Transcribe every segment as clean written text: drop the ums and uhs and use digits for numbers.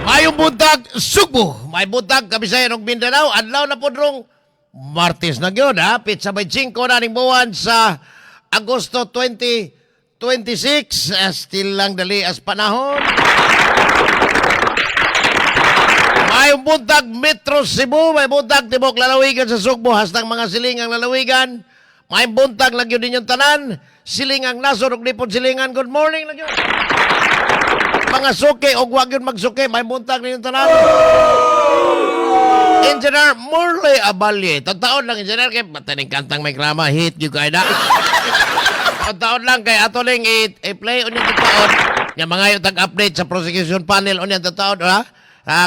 Mayong buntag Sugbo, may buntag Kabisayan ug Mindanao. Adlaw na pod rong Martes na gyud ha. Pitsa by 5 na ning buwan sa Agosto 2026. Still lang dali as panahon. Mayong buntag Metro Cebu, may buntag tibok lalawigan sa Sugbo, hastang mga silingang lalawigan. May buntag lang yun ninyong tanan. Silingang nasod ug lipod silingan. Good morning lang yun. Mga suki og wag yun magsuki, may buntag ninyong tanan. Engineer Morley Abalye. Taon lang, engineer, kay bataning kantang may krama hit gyud kay na. Taon lang kay ato ning i-play unyang taon. Nga mangayo tag update sa prosecution panel unyang taon, ha?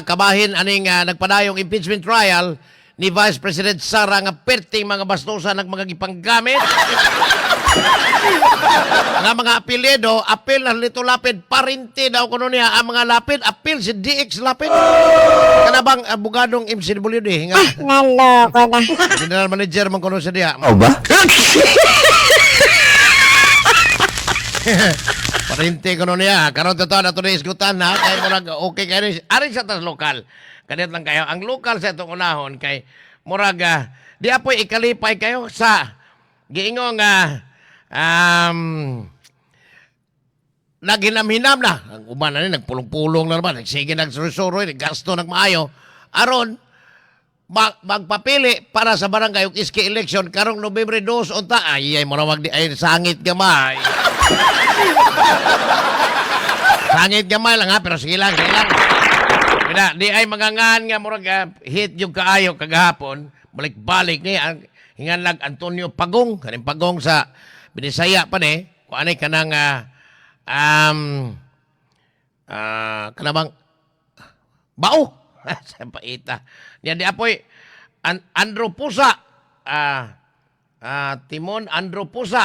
Kabahin aning nagpadayong impeachment trial ni Vice President Sara nga perting mga bastusan ng mga gipanggamit. Nga mga apelyido, apel na Lito Lapid, parinti daw kuno niya ang mga Lapid, apel si DX Lapid. Kana bang abogadong MCWD nga Naloko na. General Manager man kuno siya diha. Oh ba? Parinti kuno niya. Karon totoo na to na isgutan ha. Kay murag okay kayo. Ari sa tas lokal. Kanit lang kayo. Ang lokal sa itong unahon kay murag di apoy ikalipay kayo sa giingo nga naghinam-hinam na. Ang uban na ni, nagpulong-pulong na naman. Nagsige, nagsurusuroy, naggasto, nagmaayo. Aron, magpapili para sa barangay ug iski election karong Nobyembre 2 unta. Ay ay mura di ay sangit gamay. Sangit gamay lang ha, pero sige lang, sige lang. Kaya di ay mangangan nga murag hit yung kaayo kagahapon, balik-balik ni ang hinganlag Antonio Pagong, kaning Pagong sa Binisaya pa ni, kung anay kanang kanabang bao sa paita. Niya di apoy Andro Pusa, Timon Andro Pusa.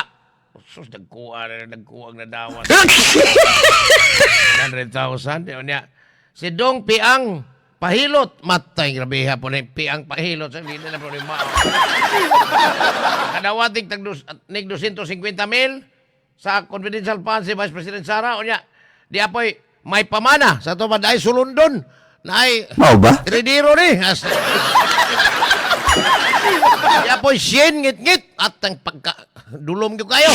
Sus, nagkuha na, nagkuha na dawat. 100,000. Di niya. Si Dong Piang Pahilot. Matay, grabe ha po ni Piang Pahilot. Sa hindi na po ni Mao. Kadawating tag nig 250 mil sa confidential fund si Vice President Sara. O niya, di apoy may pamana sa ito ay sulundon na ay Mao ba? Tridiro ni. Di apoy sien ngit-ngit at ang pagka dulom gyud kayo.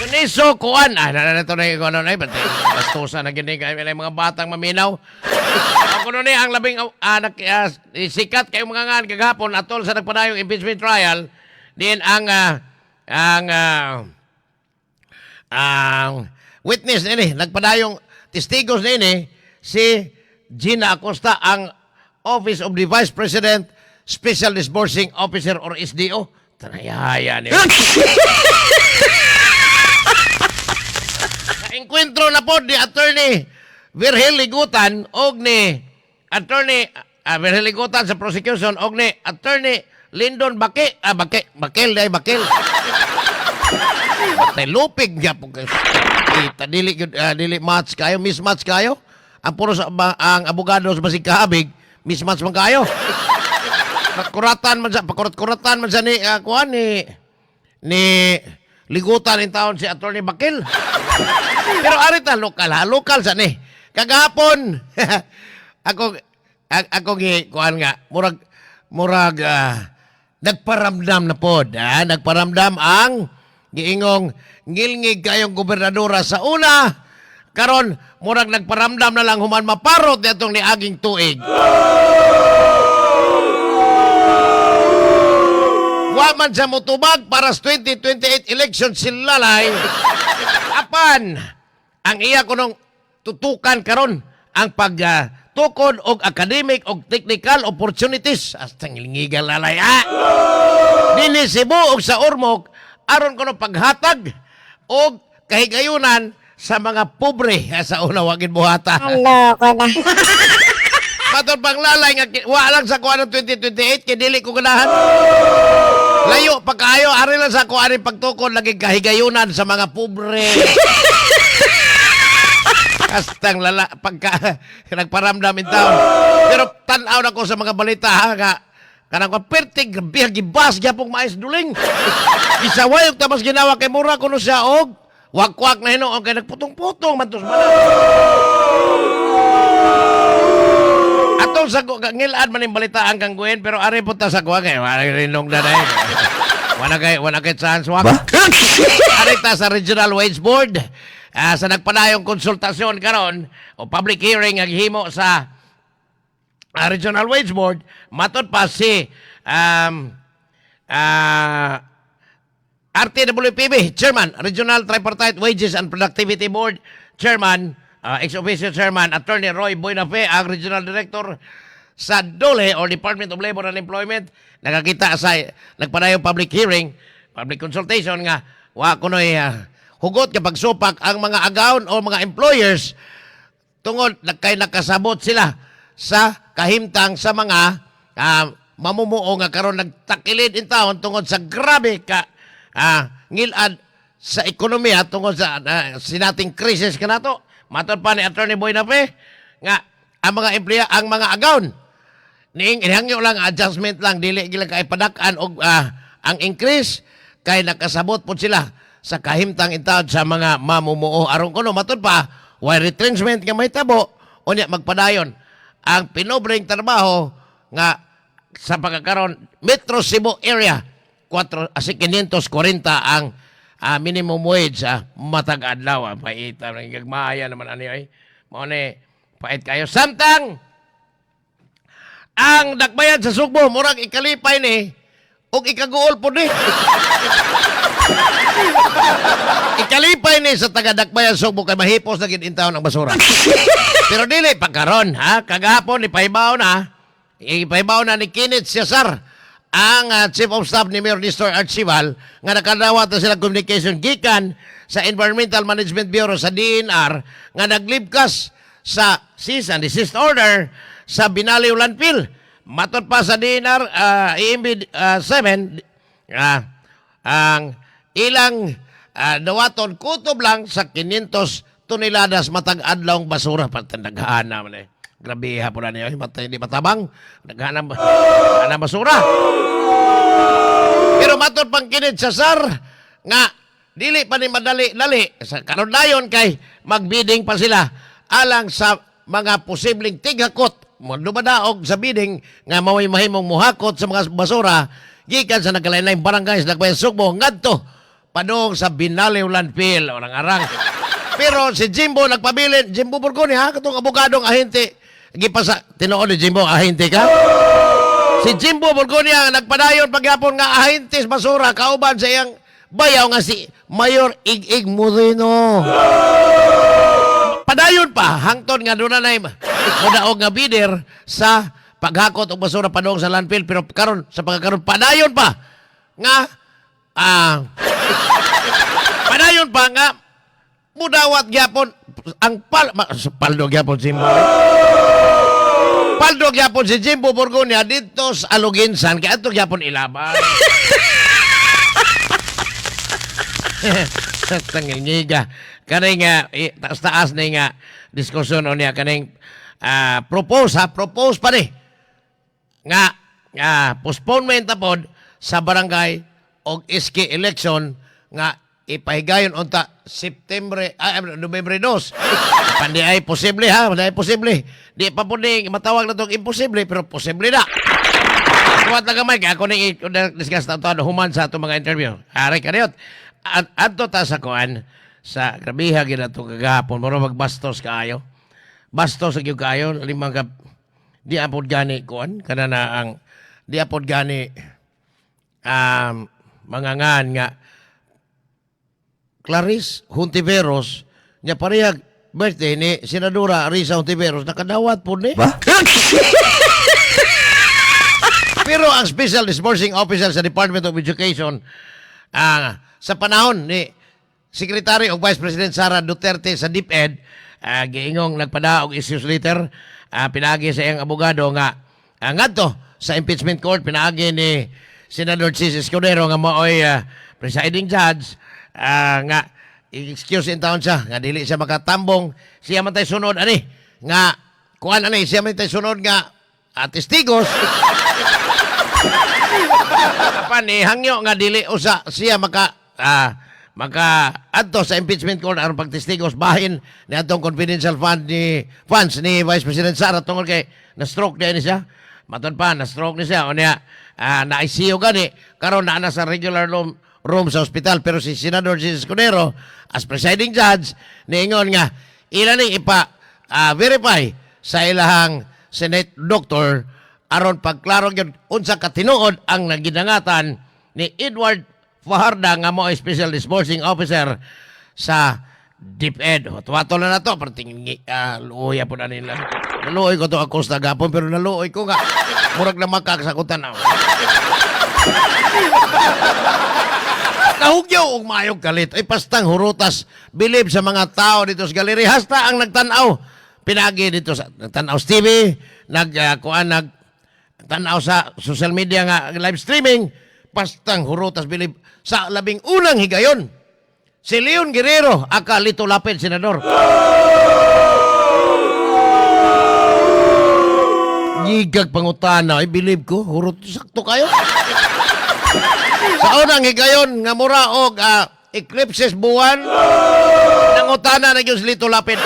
Kaniso kuan ah na na to na kuan na bantay bastusan na gini kay mga batang maminaw. Ako no ni ang labing sikat kayo mga ngan kagahapon atol sa nagpadayong impeachment trial din ang ang witness nini nagpadayong testigos nini si Gina Acosta, ang Office of the Vice President Special Disbursing Officer or SDO. Tanayaya ni. Enkwentro na po ni Attorney Virgil Ligutan og ni Attorney Virgil Ligutan sa prosecution og ni Attorney Lyndon Bake, Bake, Bakil dai Bakil. Patay lupig nga po kayo. Kita dili gyud, dili match kayo, mismatch kayo. Ang puro sa ang abogado sa basig kahabig, mismatch man kayo. Pakuratan man sa pakurat-kuratan man sa ni kuan ni Ligutan in taon si Attorney Bakil. Pero arita lokal ha, lokal sa ni. Kagahapon ako ako gi kuan nga murag murag nagparamdam na pod, ha? Nagparamdam ang giingong ngilngig kayong gobernadora sa una. Karon murag nagparamdam na lang human maparot niadtong niaging tuig. Wa man sa motubag para sa 2028 election si Lalay. Apan ang iya kunong tutukan karon ang pagtukod og academic og technical opportunities. Hasta ngilngigan Lalay ah. Dinhi Cebu og sa Ormoc aron kuno paghatag og kahigayunan sa mga pobre sa una wagin buhata. Naloko na. Matod pang Lalay nga wa lang sa kuan ng 2028 kay dili ko ganahan. Layo pa kaayo, ari lang sa kuan ng pagtukod lagi kahigayunan sa mga pobre. Kastang lala pagka nagparamdam in taon. Pero tan-aw na ko sa mga balita ha nga kanang kwa perti grabe gibas gyapong mais duling. Gisaway og tamas ginawa kay mura kuno siya og Wak-wak na hinuon kay nagputong-putong man tos bana. Atong sa ngilad man yung balitaan kang Gwen, pero ari po ta sa kuha kay wala rinong na dahil. Wala kay chance wak. Ari ta sa Regional Wage Board sa nagpadayong konsultasyon karon o public hearing ang himo sa Regional Wage Board, matod pa si RTWPB Chairman, Regional Tripartite Wages and Productivity Board Chairman, ex-officio Chairman, Attorney Roy Buenafe, ang Regional Director sa DOLE or Department of Labor and Employment, nakakita sa nagpadayong public hearing, public consultation nga wa kunoy hugot kapag supak ang mga agawon o mga employers tungod na kay nakasabot sila sa kahimtang sa mga mamumuo nga karon nagtakilid in taon tungod sa grabe ka ngilad sa ekonomiya tungod sa sinating krisis kanato. Matod pa ni Attorney Buenafe nga ang mga emplea, ang mga agawon ning ihangyo lang adjustment lang, dili gila kay padak-an og ang increase kay nakasabot pod sila sa kahimtang intawon sa mga mamumuo. Aron kuno, matud pa, way retrenchment nga mahitabo unya magpadayon ang pinobreng trabaho nga sa pagkakaron Metro Cebu area 4 asi 540 ang minimum wage matag adlaw. Paita nang gagmaya naman ani ay mao ni pait kayo. Samtang ang dakbayan sa Sugbo murag ikalipay ni ug ikaguol po ni. Ikalipay ni sa taga Dakbayan Sugbo kay mahipos na gid intawon ang basura. Pero dili pa karon ha, kagahapon ipahibaw na ni Kenneth Cesar, ang Chief of Staff ni Mayor Nestor Archival, nga nakadawat na sila communication gikan sa Environmental Management Bureau sa DENR nga naglibkas sa cease and desist order sa Binaliw Landfill. Matod pa sa DENR EMB 7, ang ilang dawaton kutob lang sa 500 toneladas matag adlawng basura. Patandaghaan naman eh. Grabe ha po na niya. Matay, di matabang. Daghaan na basura. Pero matod pang kinid sa SAR nga dili pa ni madali dali sa karon dayon kay magbidding pa sila alang sa mga posibleng tighakot mo dumadaog sa bidding nga mao'y mahimong muhakot sa mga basura gikan sa nagkalain-laing barangay sa Dakbayan Sugbo ngadto padung sa Binaliw Landfill. Orang arang. Pero si Jimbo nagpabilin, Jimbo Borgonia ha, katong abogadong ahente gipasa tinuod ni Jimbo, ahente ka. Si Jimbo Borgonia ang nagpadayon pagyapon nga ahente sa basura kauban sa iyang bayaw nga si Mayor Ig-Ig Moreno. Padayon pa hangtod nga doon na mudaog nga bidder sa paghakot og basura padung sa landfill, pero karon sa pagkakaron padayon pa nga mudawat gyapon ang paldo gyapon si Jimbo. Paldo gyapon si Jimbo Borgonia dito sa Aloguinsan kay adto gyapon ilaban. Tangilngiga. Kaning taas-taas ni nga diskusyon o niya kaning propose ha, propose pa ni nga postponement na pod sa barangay og SK election nga ipahigayon unta September, Nobyembre 2. Pandi ay posible ha, pandi ay posible. Di pa po ni matawag na itong imposible, pero posible na. Kuwat lang gamay, kaya ako ni i-discuss na ito human sa atong mga interview. Ari kaniyot. At adto ta sa kuan sa grabiha gid ato kagahapon, mura magbastos kaayo. Bastos sa gyud kaayo limang ka di apod gani kuan kana na ang di apod gani mga ngan nga Clarice Hontiveros nya parehag birthday ni Senadora Risa Hontiveros, nakadawat po ni. Ba? Pero ang Special Disbursing Officer sa Department of Education sa panahon ni Secretary o Vice President Sara Duterte sa DepEd, giingong nagpadaog issues letter pinaagi sa iyang abogado nga ngadto sa impeachment court pinaagi ni Senator Chiz Escudero nga maoy presiding judge nga excuse in taon siya nga dili siya makatambong, siya man tay sunod ani nga kuan ani, siya man tay sunod nga testigos. Apan ni hangyo nga dili usa siya maka maka adto sa impeachment court aron pagtestigos bahin ni atong confidential fund ni funds ni Vice President Sara tungod kay na stroke din ni siya. Matud pa na stroke ni siya unya na ICU gani karon naa na sa regular room sa ospital, pero si Senador Jesus Escudero as presiding judge niingon nga ila ning ipa verify sa ilahang Senate doctor aron pagklaro gyud unsa katinuod ang nagidangatan ni Edward Fajarda nga mo special disbursing officer sa DepEd. Tuwato na na to, pero tingin luoy po na nila. Naluoy ko to ako sa gapon, pero naluoy ko nga. Murag na makakasakutan na. Nahugyaw og maayong kalit. Ay pastang hurutas. Bilib sa mga tao dito sa galeri. Hasta ang nagtanaw. Pinagi dito sa nagtanaw sa TV, nag kuan, nag tanaw sa social media nga live streaming, pastang hurutas bilib sa labing unang higayon. Si Leon Guerrero, aka Lito Lapid, senador. Gigag pangutana, ay believe ko, hurot sakto kayo. Sa unang higayon nga mura og eclipses buwan, nangutana na gyud si Lito Lapid.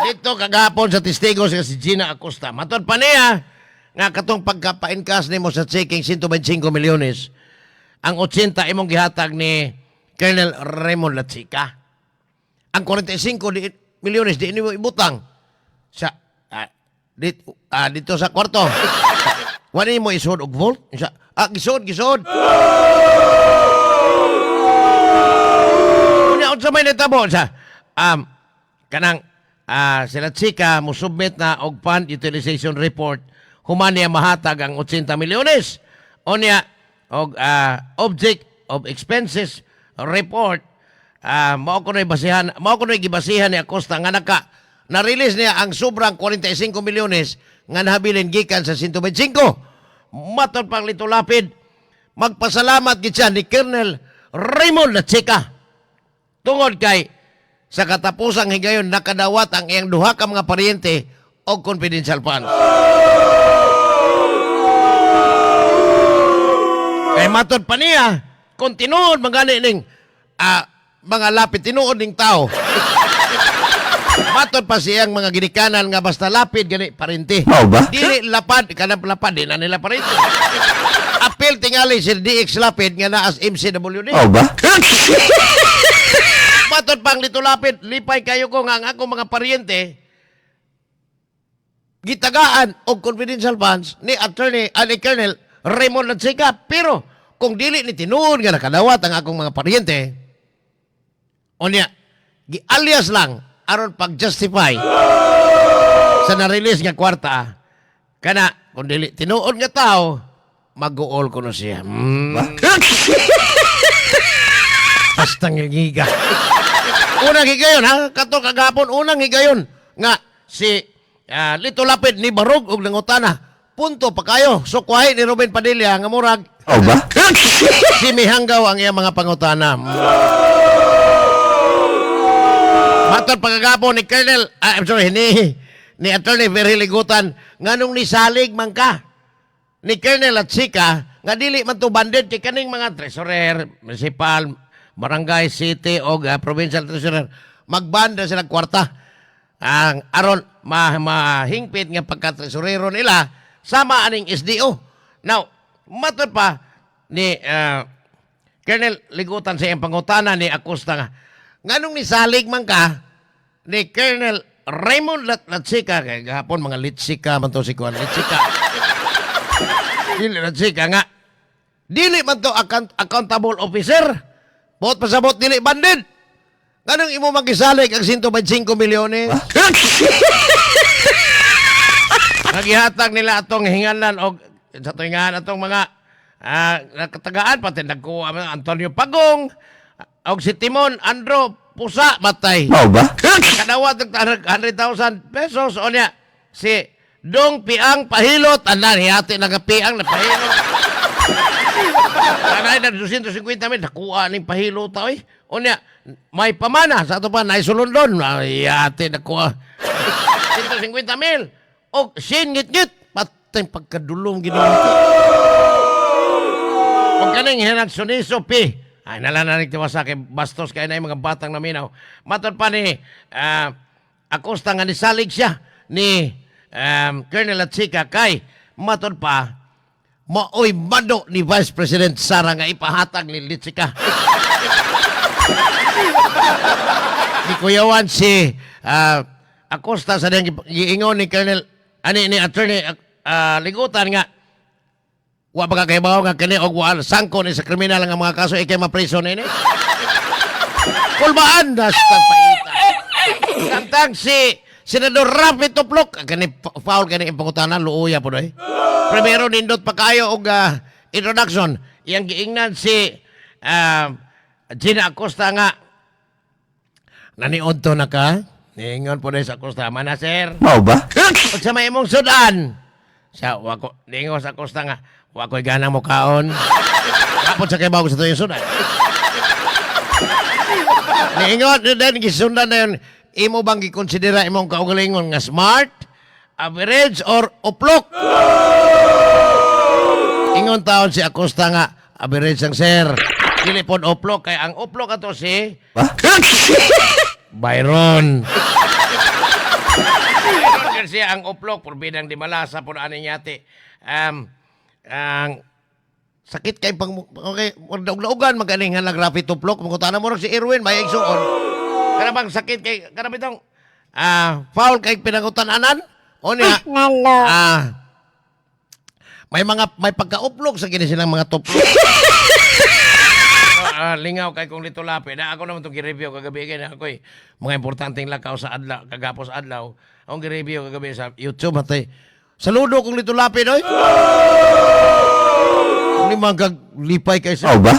Dito kagahapon sa testigo si Gina Acosta. Matod pa niya nga katong pagkapainkas nimo sa checking 125 milyones, ang 80 imong gihatag ni Colonel Raymond Lachica. Ang 45 milyones di nimo ibutang sa dito sa kwarto. Wala nimo isod og vault? Sa, gisod, gisod. Unya unsa may nitabo sa kanang sila Chika mo submit na og fund utilization report human niya mahatag ang 80 milyones. Unya og object of expenses report, mao kuno'y basihan, mao kuno'y gibasihan ni Acosta nga na-release niya ang sobrang 45 milyones nga nahabilin gikan sa 125. Matod pang Lito Lapid, magpasalamat gid siya ni Colonel Raymond Lachica tungod kay sa katapusang higayon nakadawat ang iyang duha ka mga paryente og confidential funds. Kay matod pa niya, kung tinuod magani ning mga lapid tinuod ning tao. Matod pa siyang mga ginikanan nga basta lapid gani parente. Mao ba? Dili lapad, kanang lapad di na nila parente. Apil tingali si DX Lapid nga naa sa MCWD. Mao ba? Matod pang Lito Lapid, lipay kayo ko nga ang akong mga paryente gitagaan og confidential funds ni attorney ni Colonel Raymond Lachica. Pero kung dili ni tinuod nga nakadawat ang akong mga paryente, unya gi-alias lang aron pag-justify sa na-release nga kwarta kana, kung dili tinuod nga tao, mag-uol kuno siya. Basta ngigiga. Unang higayon, ha? Kato kagahapon, unang higayon nga si Lito Lapid ni Barog og nangutana. Punto pa kayo. So kuhay ni Ruben Padilla nga murag Mao ba? si Mihanggaw ang iyang mga pangutana. Matod pagkagapon ni Colonel, I'm sorry, ni Attorney Vergel Ligutan, nganong nisalig man ka ni Colonel Lachica nga dili man to banded kay kaning mga treasurer, municipal, barangay, city o provincial treasurer, magbanda sila kwarta. Ang aron mahingpit nga pagka-treasurero nila sama aning SDO. Now, matod pa ni Colonel Ligutan sa iyang pangutana ni Acosta nga, nganong nisalig man ka ni Colonel Raymond Lachica, kay gahapon mga Litsika man to si Kuan, Litsika. Dili Lachica nga dili man to accountable officer. Bot pasabot dili bandit. Nganong imo magisalig ang 125 milyones? Nagihatag nila atong hingalan og sa tuingan atong mga nakatagaan pati nagkuha mga Antonio Pagong og si Timon Andro Pusa matay. Mao ba? Kadawat og 100,000 pesos o niya si Dong Piang Pahilot andan hiyati na Piang na pahilot. Anay na 250 mil nakuha ning pahilot oy. O niya may pamana sa ato pa naisulondon hiyati nakuha 150 mil. O sin ngit-ngit patay pagkadulong ginawa ko. O kaning hinag suniso P. Ay, nala na tiwasa kay bastos kay na yung mga batang naminaw. Matod pa ni Acosta nga nisalig siya ni Colonel Lachica kay matod pa maoy mado ni Vice President Sara nga ipahatag ni Lachica. Gikuyawan si Acosta sa diyang giingon ni Colonel ani ni Attorney Ligutan nga wa ba ka kahibaw nga kini og wa sangko ni sa kriminal nga mga kaso ikay mapriso nini. Kulbaan hasta paita. Samtang si Senador Raffy Tuplok, kani foul kani impangutana luoya po doy. Primero nindot pa kayo og introduction. Iyang giingnan si Gina Acosta nga naniudto na ka. Niingon po sa Acosta, mana sir. Mao ba? Unsa may imong sudan? Sa wako niingon sa Acosta nga wa ko'y ganang mukaon. Kapod sa kay bago sa tuyong sudan. Niingon then gisundan na yun. Imo bang gikonsidera imong kaugalingon nga smart, average or uplok? Ingon taon si Acosta nga average ang sir. Dili pod uplok kay ang uplok ato si Byron. Byron Garcia ang uplok purbidang di malasa pud ani yati. Ang sakit kay pang okay, daug-daugan maganing nga Raffy Tuplok mangutana mo si Erwin may igsuon. Kana bang sakit kay kana bitong foul kay pinangutananan? O niya Nalo. May mga may pagkauplok sa kini silang mga tuplok. Lingaw kay kong Lito Lapid. Na ako naman itong gi-review kagabi kay na ako'y mga importanteng lakaw sa adlaw kagapos adlaw. Akong gi-review kagabi sa YouTube atay. Saludo kong Lito Lapid oy. Ni mga lipay kay sa Mao ba?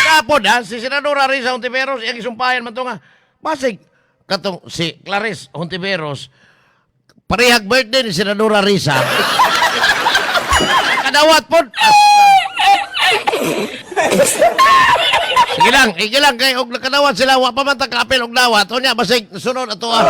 Kapod ha, si Senadora Risa Hontiveros, iyang isumpayan man to nga. Basig, katong si Clarice Hontiveros, parehag birthday ni Senadora Risa. Kadawat pod. Sige lang, sige lang, kay og nakadawat sila, wa pa man ta kaapil og dawat. Unya, basig, sunod ato ah.